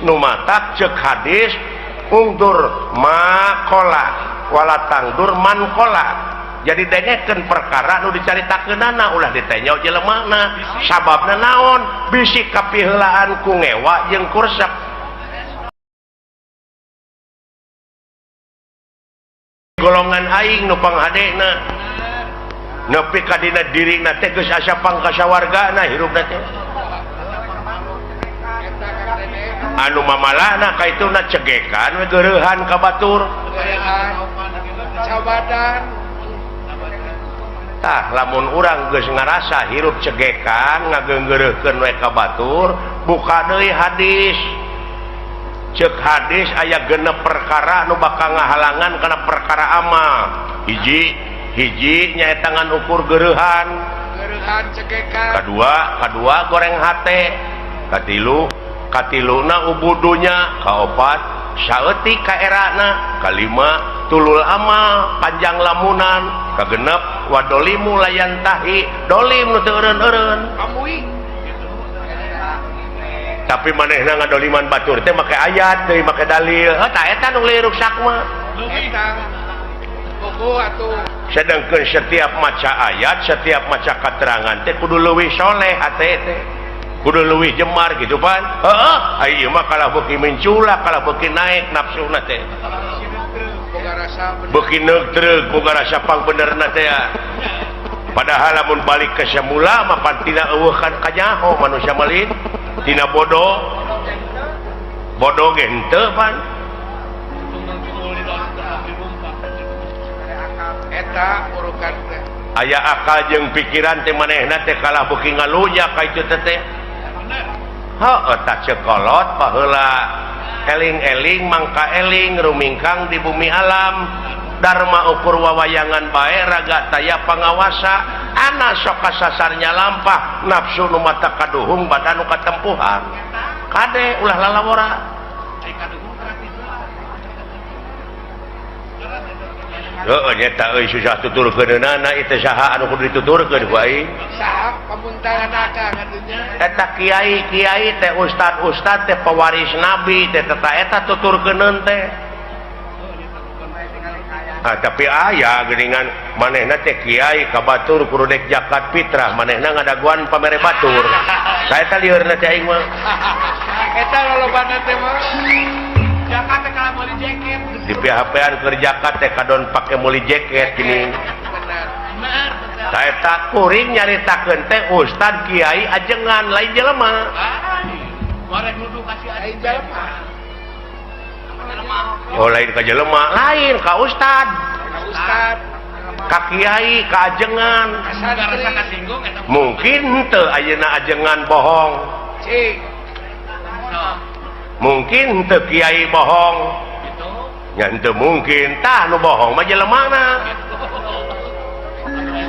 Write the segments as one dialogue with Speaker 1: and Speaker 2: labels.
Speaker 1: Nu matak ceuk hadis ungdur makola wala tangdur mankola. Jadi dengekeun perkara nu dicaritakeunana ulah ditenyo jelemana sababna naon bisi kapiheulaan ku ngewa jeung kursep. Golongan aing nu panghadena nepi ka dina dirina teh geus asa pangkasawargana hirupna teh anu mamalana kaituna cegekan we geureuhan ka batur tah lamun urang geus ngarasa hirup cegekan ngageunggeureuhkeun we ka batur buka deui hadis ceuk hadis aya genep perkara nu bakal ngahalangan kana perkara amal hiji hiji nyaeta ngan ukur geureuhan
Speaker 2: geureuhan cegekan
Speaker 1: kadua goreng hate katilu katiluna ubudunya kaopat saeutik kaerana kalima tulul amal panjang lamunan kagenep wadolimu layantahi dolim nu teu eureun-eureun tapi manehna ngadoliman batur teh make ayat deui make dalil heuh tah eta nu leuwih ruksak mah sedangkeun setiap maca ayat setiap maca katerangan teh kudu leuwih soleh hate teh kudu leuwih jemar gitu pan heeh ai ieu mah kalah beuki mencula kalah beuki naik nafsuna teh beuki neug boga rasa pangbenerna teh padahal lamun balik ke semula mah pan tina eueuh kan kanyaho manusia malin tina bodoh bodoh ge henteu pan
Speaker 2: eta urukan teh
Speaker 1: aya akal jeung pikiran teh manehna teh kalah beuki ngalunya ka itu teh teh heuh tah cekolot baheula eling-eling mangka eling rumingkang di bumi alam dharma ukur wawayangan bae raga taya pangawasa ana sok kasasarnya lampah nafsu nu mata kaduhung badan nu katempuhan kade ulah lalawora heuh nyeta euy susah tuturkeunana ieu saha anu kudu dituturkeun ku aing
Speaker 2: saha pamuntahan akang atunya
Speaker 1: eta kiai-kiai teh ustad-ustad teh pewaris nabi teh eta eta tuturkeuneun teh ah, tapi aya geuningan manehna teh kiai ka batur kudu dek zakat fitrah manehna ngadaguan pamere batur saeta lieurna teh aing mah
Speaker 2: eta lolobana teh mah zakat teh kalah meuli jaket
Speaker 1: di PHP-an keur zakat teh kadon pake meuli jaket gini saeta kuring nyaritakeun teh ustad kiai ajengan lain jelema oh lain ka jelema lain ka ustad ka kiai ka ajengan mungkin henteu ayeuna ajengan bohong mungkin henteu kiai bohong nya henteu mungkin tah nu bohong mah jelemana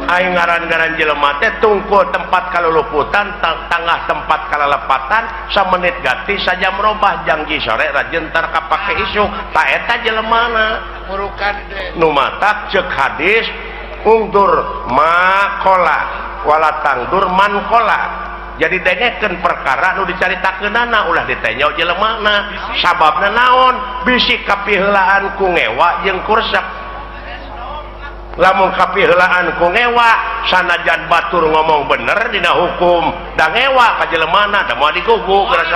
Speaker 1: aing ngaran-ngaran jelema teh tungkul tempat kaluluputan tangah tempat kalalepatan samenit ganti sajam robah janji sore rajin tar kapake isuk ta eta jelemana nu matak ceuk hadis ungdur makola wala tangdur mankola jadi dengekeun perkara nu dicaritakeunana ulah ditenyo jelemana sababna naon bisi kapiheulaan ku ngewa jeung kursep lamun kapiheulaan ku ngewa sanajan batur ngomong bener dina hukum da ngewa ka jelemana da moal digugu geus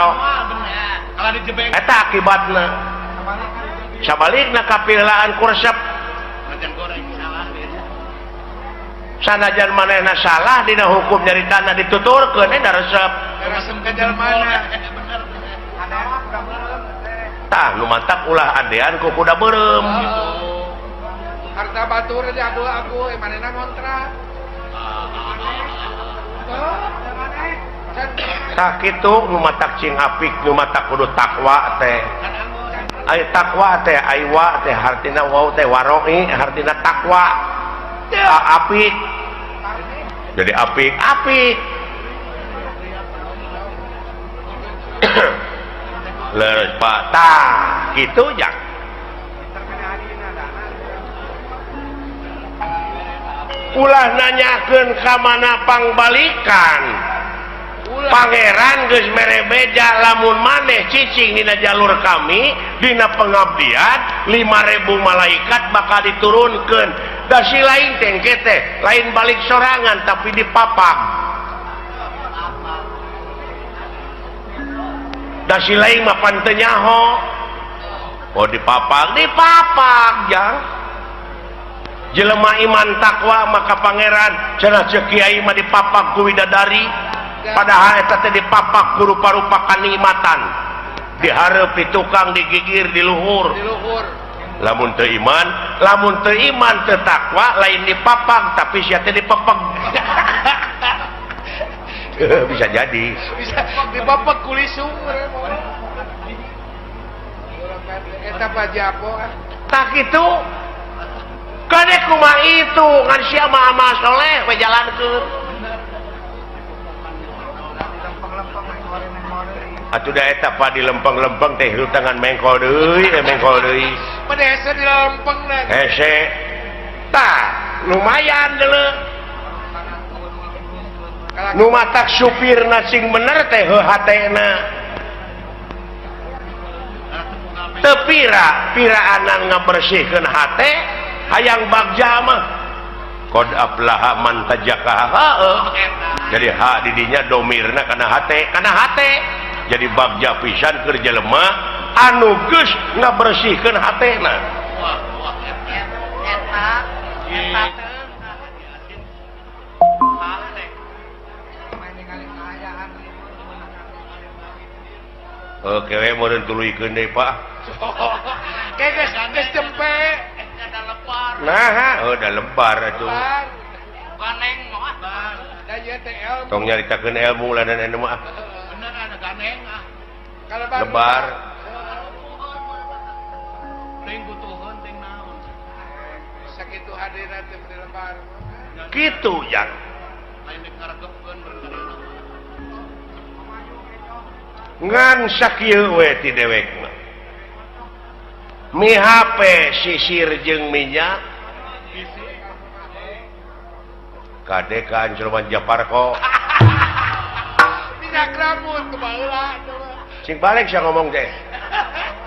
Speaker 1: eta akibatna sabalikna kapiheulaan kursep sanajan manehna salah dina hukum nyaritana dituturkeun da resep
Speaker 2: resep ka jelemana
Speaker 1: tah nu mantak ulah adean ku kuda beureum
Speaker 2: harta batur diagu-agu manehna ngontrak
Speaker 1: tah kitu nu matak cing apik nu matak kudu takwa teh ai takwa teh ai wa teh hartina wau teh waroi hartina takwa apik jadi apik apik leres Pak tah kitu jang ulah nanyakeun ka mana pangbalikan Pangeran geus mere beja lamun maneh cicing dina jalur kami dina pengabdian 5000 malaikat bakal diturunkeun. Da si lain teh engke teh lain balik sorangan tapi dipapak. Da si lain mah pan teu nyaho. Oh dipapak, dipapak jang. Jelema iman takwa maka pangeran cenah ceuk kiai mah dipapak ku widadari. Padahal eta teh dipapak ku rupa-rupa kanikmatan. Dihareup di tukang, digigir di luhur. Lamun teu iman, lamun teu iman teu takwa lain dipapak tapi sia teh dipepeg. Bisa jadi.
Speaker 2: Bisa dipapak ku lisung. Eta pajapo ah.
Speaker 1: Tak kitu. Kade kumaha itu ngan sia mah amal soleh we jalankeun. Atuh da eta pa di lempeng-lempeng teh hutangan mengkol deui, mengkol deui.
Speaker 2: Pada hese di lempengna.
Speaker 1: Hese. Tah, lumayan deuleu. Nu matak supirna sing bener teh heuh hatena. Teu pira, piraanan ngabersihkeun hate, hayang bagja mah. Qad aflaha man tajakaha. Heueuh. Jadi ha didinya domirna kana hate, kana hate. Jadi bagja pisan keur jelema anu geus ngabersihkeun hatena. Oke, we meureun tuluykeun deui Pak.
Speaker 2: Geus geus cempe.
Speaker 1: Nah, oh da lebar atuh.
Speaker 2: Ganeng mah. Da ieu teh ilmu.
Speaker 1: Tong nyaritakeun ilmu lah dan anu mah.
Speaker 2: Bener ada ganeng ah.
Speaker 1: Lebar.
Speaker 2: Teuing butuheun teuing naon. Sakitu hadirna teh di lebar.
Speaker 1: Kitu jang.
Speaker 2: Lain dek ngaregepkeun berkarana.
Speaker 1: Ngan sakieu we ti dewek mah. Mi HP sisir jeung minyak. Kade ka Anjurman Japarko.
Speaker 2: Minyak rambut kebaheula.
Speaker 1: Cing balik sia ngomong teh.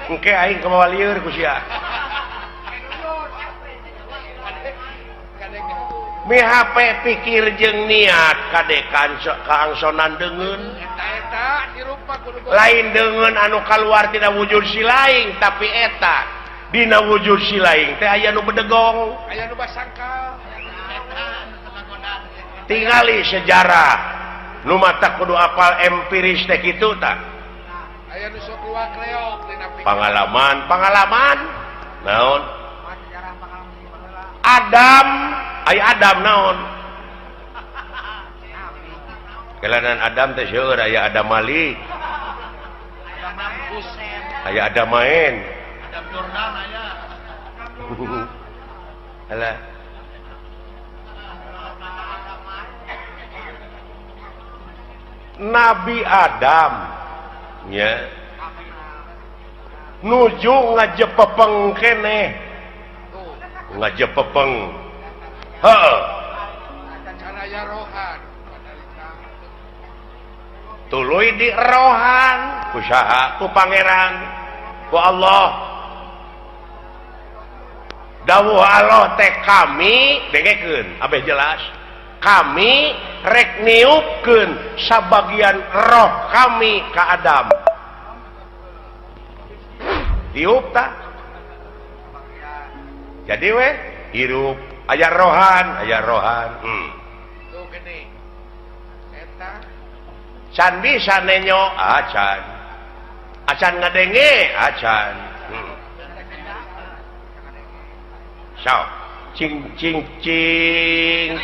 Speaker 1: Engke aing kamawa lieur ku sia. Mi HP pikir jeung niat kade kaangsonan deungeun. Lain deungeun anu kaluar tina wujud si laing tapi eta dina wujud si laing teh aya nu bedegong,
Speaker 2: aya nu basangkal.
Speaker 1: Tingali sejarah nu mata kudu apal empiris teh kitu tah.
Speaker 2: Aya nu sok luak leok dina
Speaker 1: pangalaman, pangalaman naon? Adam, aya Adam naon? Kelanan Adam teh seueur aya Adam Malik. Aya Adam main.
Speaker 2: Adam Jordan aya.
Speaker 1: Alah. Nabi Adam nya nuju ngajepepeng keneh. Ngajepepeng. Heeh. Tuluy di rohan ku saha ku pangeran ku Allah. Dawuh Allah teh kami dengekeun abeh jelas. Kami rek niupkeun sabagian roh kami ka Adam. Tiup tah. Jadi we hirup aya rohan, aya rohan.
Speaker 2: Tuh gini. Eta
Speaker 1: can bisa nenyo acan. Acan ngadenge acan. Sok cing cing cing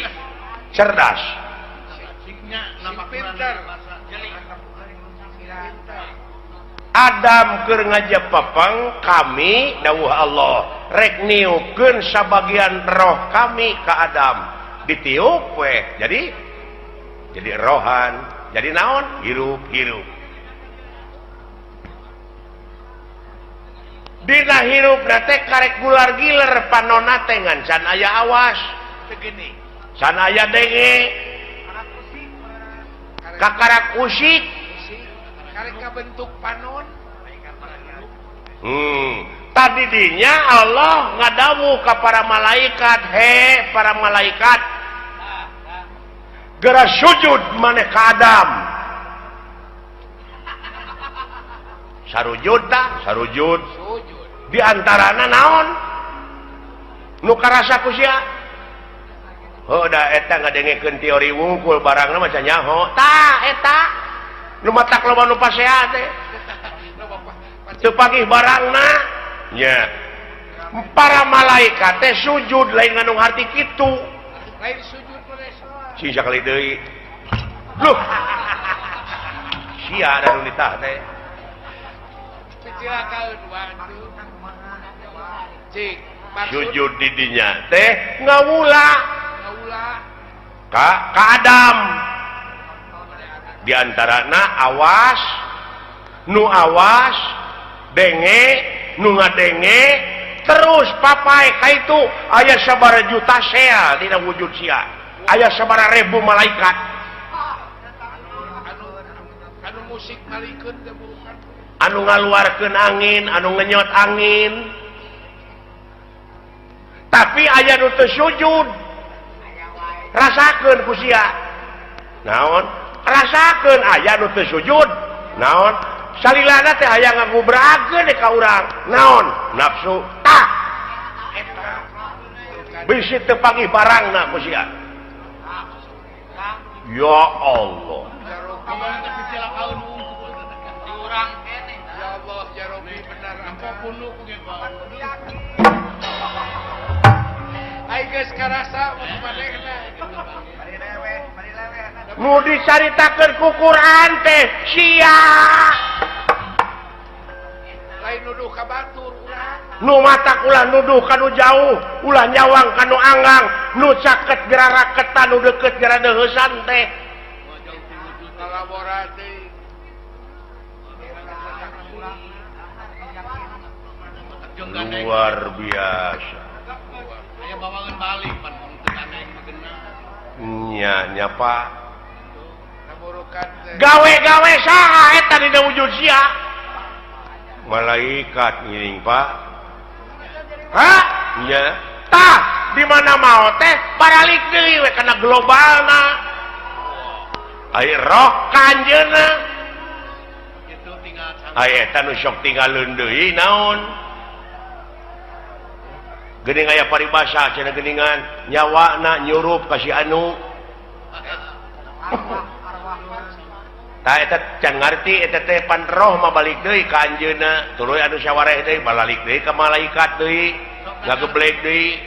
Speaker 1: cerdas. Adam keur ngajepepeng kami dawuh Allah rek niupkeun sabagian roh kami ka Adam. Ditiup we jadi rohan. Jadi naon? Hirup hirup. Dina hirup teh karek gular giler panona teh ngan can aya awas.
Speaker 2: Segini.
Speaker 1: Can aya denge. Kakarak usik.
Speaker 2: Karek kabentuk panon.
Speaker 1: Tadi dinya Allah ngadawu ka para malaikat, he para malaikat. Geura sujud maneh ka Adam. Sarujud tah, sarujud. Di antarana naon? Nu karasa ku sia. Heuh da eta ngadengekeun teori wungkul barangna mah can nyaho. Tah eta nu matak loba nu pasea teh. Teu pagih barangna nya. Para malaikat teh sujud lain ngandung harti kitu.
Speaker 2: Lain sujud
Speaker 1: sing sakali deui. Loh. Sia da nu nitah teh. Sujud di dinya teh ngawula. Ka Adam. Di antarana awas, nu awas, denge, nu ngadenge, terus papai ka itu aya sabaraha juta sea dina wujud sia. Aya sabaraha ribu malaikat.
Speaker 2: Anu musik malikeun teh bukan.
Speaker 1: Anu ngaluarkeun angin, anu ngenyot angin. Tapi aya nu teu sujud. Rasakeun ku sia. Naon? Rasakeun aya nu teu sujud. Naon? Salilana teh aya ngagubrakeun ka urang. Naon? Nafsu. Tah. Bisi teu pangih barangna ku sia. Ya Allah.
Speaker 2: Ya Allah, ya Robi benar apapun ge Pak. Ai geus karasa manehna.
Speaker 1: Nu dicaritakeun ku Quran teh sia.
Speaker 2: Lain nuduh ka batur urang.
Speaker 1: Nu matak ulah nuduh ka nu jauh, ulah nyawang ka nu anggang, nu caket geura raketan, nu deukeut geura deuheusan teh. Luar biasa. Nya nya Pak. Gawe-gawe saha eta dina wujud sia? Malaikat ngiring Pak. Hah? Nya. Tah, di mana mau teh paralik deui we kana globalna. Ai roh ka anjeunna. Ai eta nu sok tinggalkeun deui naon? Geuning aya paribasa cenah geuningan nyawana nyurup ka si anu. Tah eta can ngarti eta teh pan roh mah balik deui ka anjeunna, tuluy anu sawareh deui balalik deui ka malaikat deui, ngageblek deui.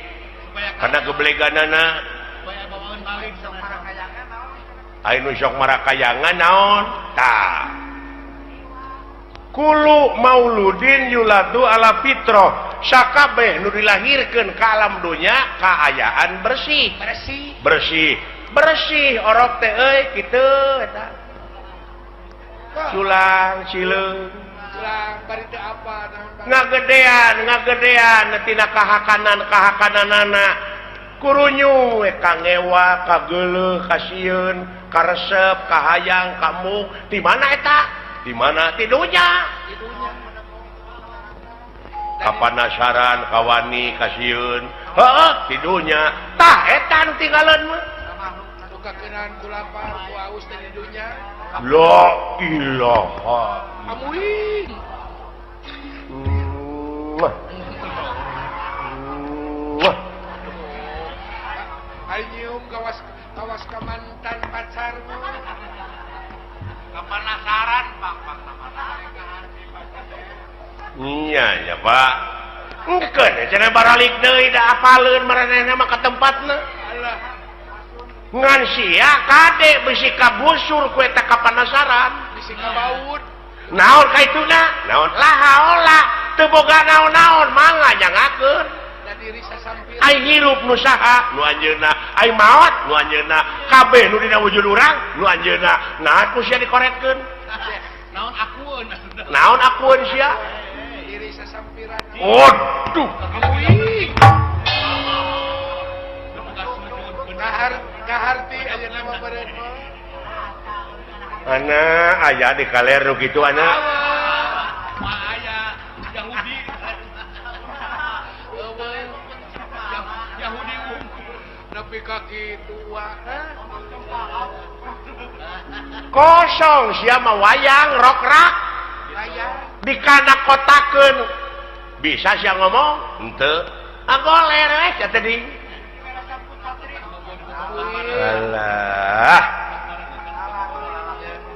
Speaker 1: Kana gebleganana. Ai nu sok marakayangan naon? Tah. Kulu mauludin yuladu ala fitrah. Sakabeh nu dilahirkeun ka alam dunya kaayaan bersih.
Speaker 2: Bersih.
Speaker 1: Bersih. Bersih orok teh euy kitu eta. Culang sileung.
Speaker 2: Culang bari teu apa naon.
Speaker 1: Ngagedean, ngagedean tina kahakanan-kahakananana. Kurunyu we kangewa, kageuleuh, kasieun, karesep, kahayang, kamuk. Di mana eta? Di mana? Di dunya. Kapanasaran, kawani, kasieun. Heuh, di dunya. Tah eta nu tinggalan mah.
Speaker 2: Kakeunaan ku lapar, ku aus teh di dunya.
Speaker 1: La ilaha.
Speaker 2: Amuing. Ai nyium kawas kawas ka mantan pacar mah.
Speaker 3: Kapanasaran Pak, Pak.
Speaker 1: Iya ya Pak. Engkeun cenah baralik deui da apaleun maranehna mah ka tempatna.
Speaker 2: Alah.
Speaker 1: Ngan sia kade bisi kabusur ku eta kapanasaran.
Speaker 2: Bisi kabaud.
Speaker 1: Naon ka ituna? Naon laha ola teu boga naon-naon mangga jangakeun.
Speaker 2: Da diri sasampir.
Speaker 1: Ai hirup nu saha? Nu anjeunna. Ai maot nu anjeunna. Kabeh nu dina wujud urang nu anjeunna. Nah ku sia dikoretkeun.
Speaker 3: Naon akueun?
Speaker 1: Naon akueun sia?
Speaker 2: Diri sasampiran.
Speaker 1: Waduh.
Speaker 2: Kaharti ayeuna mah beureun mah.
Speaker 1: Ana aya di kaler nu kitu ana.
Speaker 3: Aya Yahudi. Yahudi nepi ka kitu
Speaker 1: kosong sia mah wayang rokrak. Dikana kotakeun. Bisa sia ngomong? Henteu. Agoler we sia teh. Alah.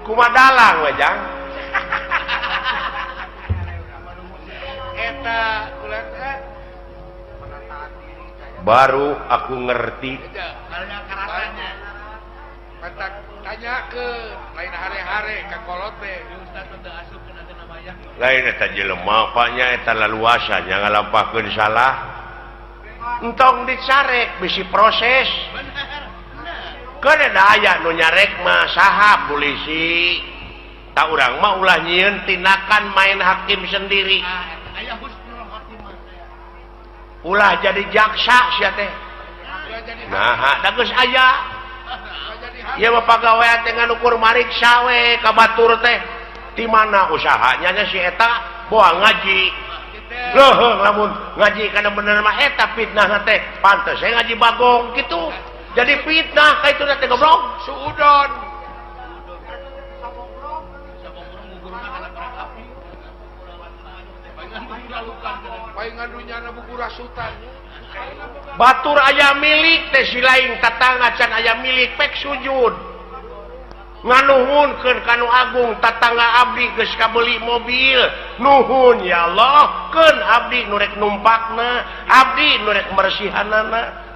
Speaker 1: Kumaha dalang we jang?
Speaker 2: Eta ulah
Speaker 1: baru aku ngerti.
Speaker 2: Tanya ke lain hare-hare ka kolot teh.
Speaker 1: Lain eta jelema nya eta laluasa nya ngalampahkeun salah. Entong dicarek bisi proses. Keun da aya nu nyarek mah saha polisi. Ta urang mah ulah nyieun tindakan main hakim sendiri. Ulah jadi jaksa sia teh. Nah, da geus aya. Ieu mah pagawean teh nganukur mariksa we ka batur teh. Di mana usahanya nya si eta boa ngaji. Leuheung lamun ngaji kana bener mah eta fitnahna teh. Pantes we ngaji bagong kitu. Jadi fitnah ka itu teh goblok.
Speaker 2: Suudon.
Speaker 1: Batur aya milik teh si lain tatangga can aya milik pek sujud. Nganuhunkeun ka nu agung tatangga abdi geus kabeuli mobil. Nuhun ya Allah, keun abdi nu rek numpakna, abdi nu rek mersihanana.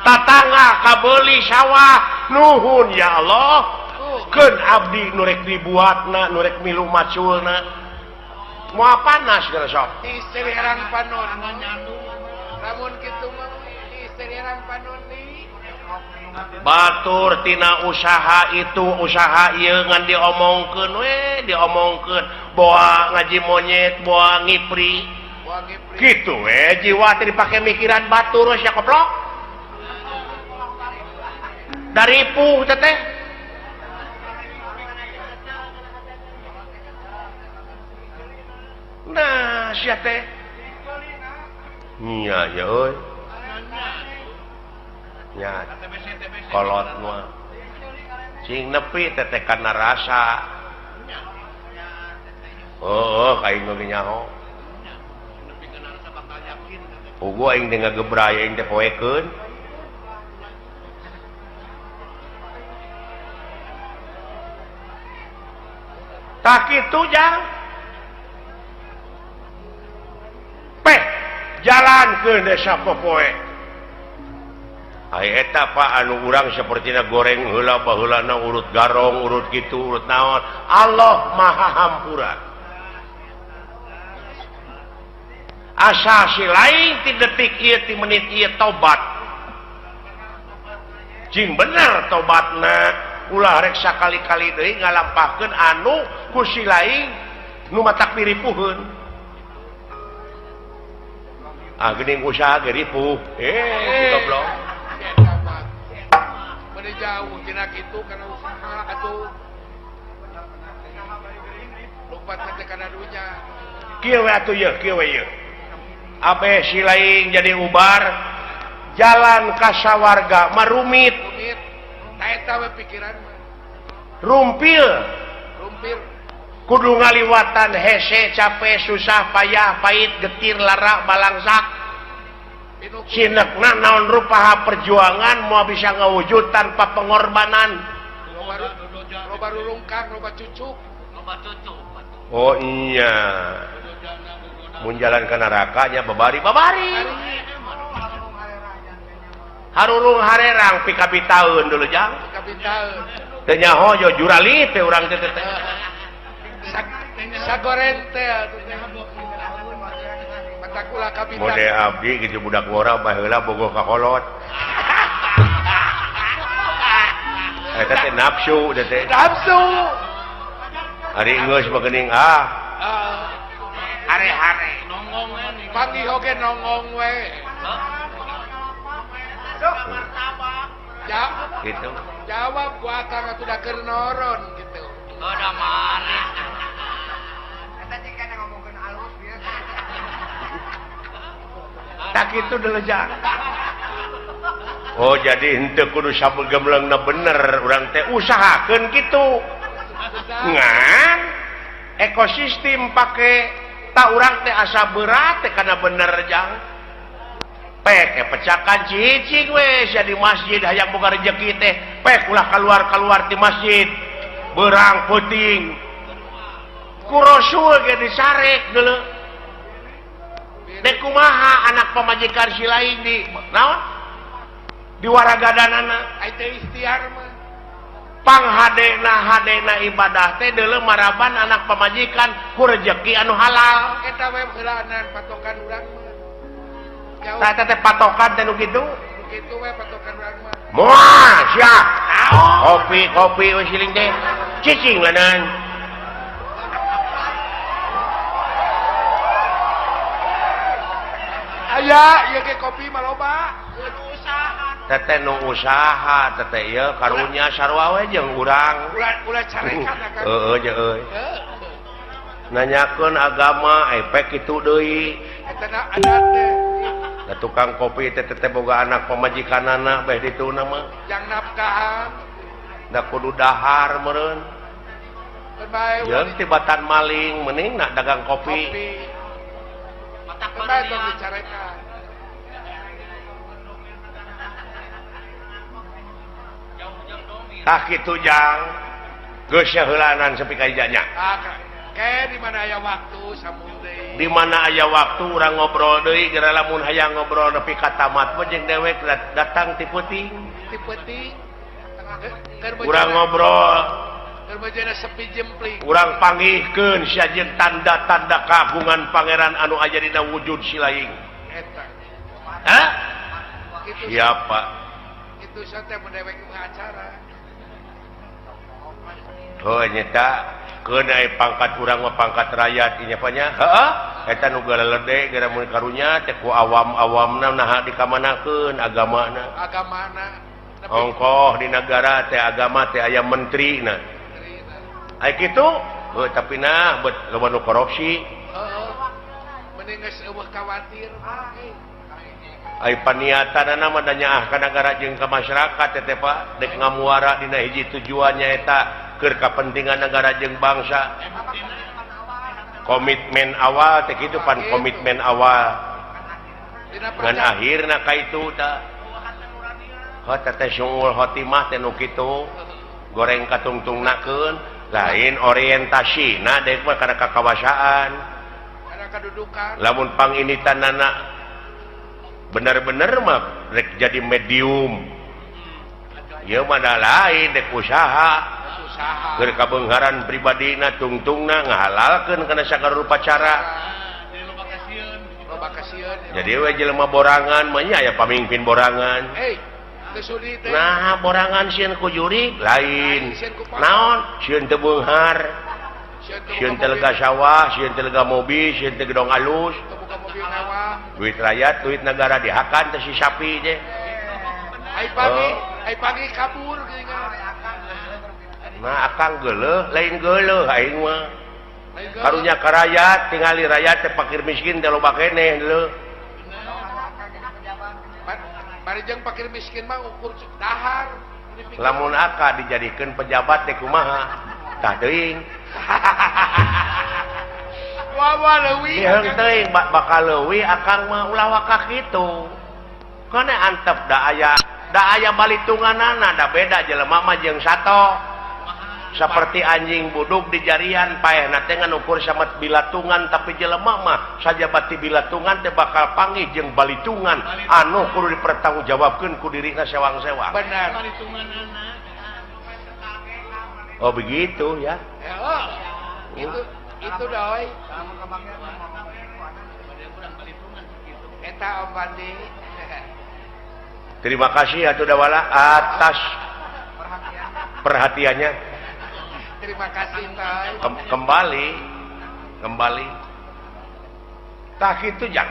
Speaker 1: Tatangga kabeuli sawah, nuhun ya Allah, keun abdi nu rek dibuatna, nu rek milu maculna. Moal panas geus sok.
Speaker 2: Istirang panon. Lamun kitu mah istirang panon deui.
Speaker 1: Batur tina usaha itu usaha ieu ngan diomongkeun we, diomongkeun boa ngaji monyet, boa ngipri. Kitu we jiwa teh dipake mikiran batur sia koplok. Daripuh teh teh. Nah, sia teh. Nya ya euy. Nya. Kolot mah. Cing nepi teh teh kana rasa. Heuh, ka aing ge nyaho. Ugu aing teh ngagebray aing teh poekeun. Tah kitu jang. Peh jalan ke desa popoe. Ai eta Pak anu urang sapertina goreng heula baheulana urut garong urut kitu urut naon. Allah Maha Hampura. Asa si lain ti detik ieu ti menit ieu tobat. Cing bener tobatna ulah rek sakali-kali deui ngalampahkeun anu ku si lain nu matak diripuheun. Ah geuning usaha ge ripuh. Goblok.
Speaker 2: Bade jauh tina kitu kana usaha atuh. Lompat teh kana dunya.
Speaker 1: Kieu we atuh ieu, kieu we ieu. Abe si lain jadi ubar jalan ka sawarga mah rumit.
Speaker 2: Rumit. Ta eta we pikiran mah.
Speaker 1: Rumpil.
Speaker 2: Rumpil.
Speaker 1: Kudu ngaliwatan hese capek susah payah pahit getir lara balangsak sinekna naon rupaha perjuangan moal bisa ngawujud tanpa pengorbanan.
Speaker 2: Loba rurungkang loba cucuk.
Speaker 1: Oh iya, mun jalan ka neraka nya babari babari harurung harerang pikabitaeun dulu jang
Speaker 2: pikabitaeun
Speaker 1: teu nyaho yo jurali teh urang teh teh
Speaker 2: sagoren teh matakula kapitan
Speaker 1: mode abdi kitu budak ngora baheula bogoh ka kolot eta teh nafsu teh teh
Speaker 2: nafsu
Speaker 1: ari geus mah geuning ah
Speaker 2: hare-hare nongong we panggih oge nongong we
Speaker 1: gitu
Speaker 2: jawab ku akang atuh da keur noron gitu. Udah manis.
Speaker 4: Eta cing kana ngomongkeun alus ieu.
Speaker 1: Tak kitu deuleu jang. Oh jadi henteu kudu sabegemlengna bener urang teh usahakeun kitu. Ngan ekosistem pake tak urang teh asa berat teh kana bener jang. Pek pecakan cicing we sia di masjid hayang boga rejeki teh pek ulah keluar-keluar ti masjid berang peuting. Ku Rasul ge disarek deuleu. Dek kumaha anak pamajikan si lain di naon? Di waragadanana
Speaker 3: ai teh ikhtiar mah
Speaker 1: panghadena hadena ibadah teh deuleu maraban anak pamajikan ku rejeki anu halal
Speaker 3: eta we heulaanan patokan urang mah
Speaker 1: tah eta teh patokan teh nu kitu
Speaker 3: kitu we patokan urang mah
Speaker 1: moal sia kopi kopi we siling teh cicing lanan
Speaker 3: aya ieu ge kopi mah loba
Speaker 1: teteh nu usaha teteh ieu karunya sarua we jeung urang
Speaker 3: ulah carekan akan
Speaker 1: heueuh jeung euy nanyakeun agama efek kitu deui
Speaker 3: eta adat teh
Speaker 1: da tukang kopi teh teteh boga anak pamajikanana beh dituna mah
Speaker 3: jang nafkahan
Speaker 1: da kudu dahar meureun jeung tibatan maling mending nak dagang kopi
Speaker 3: matak bae tong dicarekan.
Speaker 1: Tah kitu jang geus heulanan sepi ka ijanya.
Speaker 3: Ke di mana aya waktu sambung deui.
Speaker 1: Di mana aya waktu urang ngobrol deui geura lamun hayang ngobrol nepi ka tamat mah jeung dewek datang ti peuting.
Speaker 3: Ti peuting.
Speaker 1: Urang ngobrol.
Speaker 3: Keur bejana sepi jempling.
Speaker 1: Urang panggihkeun sia jeung tanda-tanda kagungan pangeran anu aya dina wujud si laing.
Speaker 3: Eta.
Speaker 1: Hah? Siapa?
Speaker 3: Kitu teh mun dewek mah acara.
Speaker 1: Oh nyata keun pangkat urang mah pangkat rakyat ieu nya heueuh eta nu galelede gara mun karunya teh ku awam-awamna naha dikamanakeun agamana
Speaker 3: agamana
Speaker 1: ongkoh di negara teh agama teh aya menterina aya kitu heuh tapi nah bet loba nu korupsi
Speaker 3: heueuh mending geus eueuh kawatir
Speaker 1: ai paniatanana mah da nyaah ka nagara jeung ka masyarakat teh Pak dek ngamuara dina hiji tujuannya eta keur kapentingan negara jeung bangsa komitmen awal teh kitu pan komitmen awal ngan akhirna ka itu tah heuh teh sungul khotimah teh nu kitu goreng katungtungnakeun lain orientasina dek mah kana kakawasaan
Speaker 3: kana kadudukan
Speaker 1: lamun panginitanana bener-bener mah rek jadi medium ieu mah da lain dek usaha keur kabeungharan pribadina tungtungna ngahalalkeun kana sagala rupa cara jadi we jelema borangan mah nya aya pamimpin borangan nah borangan sieun ku jurig lain naon sieun teu beunghar sieun teu lega sawah sieun teu lega mobil sieun teu gedong alus duit rakyat duit negara dihakan teh si sapi teh
Speaker 3: ai pagi kabur geuningan.
Speaker 1: Nah akang geuleuh lain geuleuh aing mah karunya ka rakyat tingali rakyat teh fakir miskin teh loba keneh leuh
Speaker 3: bari jeung fakir miskin mah ukur dahar
Speaker 1: lamun aka dijadikeun pejabat teh kumaha tah teuing
Speaker 3: wawa leuwih
Speaker 1: teuing bakal leuwih akang mah ulah wakah kitu kana antep da aya balitunganana da beda jelema mah jeung sato seperti anjing buduk di jarian paehna teh ngan ukur samet bilatungan tapi jelema mah sajabati bilatungan teh bakal panggih jeung balitungan anu kudu dipertanggungjawabkeun ku dirina sewang-sewang.
Speaker 3: Benar.
Speaker 1: Oh begitu ya.
Speaker 3: Oh, itu doi. Eta Om Bandi.
Speaker 1: Terima kasih atuh dawala atas perhatiannya.
Speaker 3: Terima kasih Pak.
Speaker 1: Kembali. Tah kitu jang.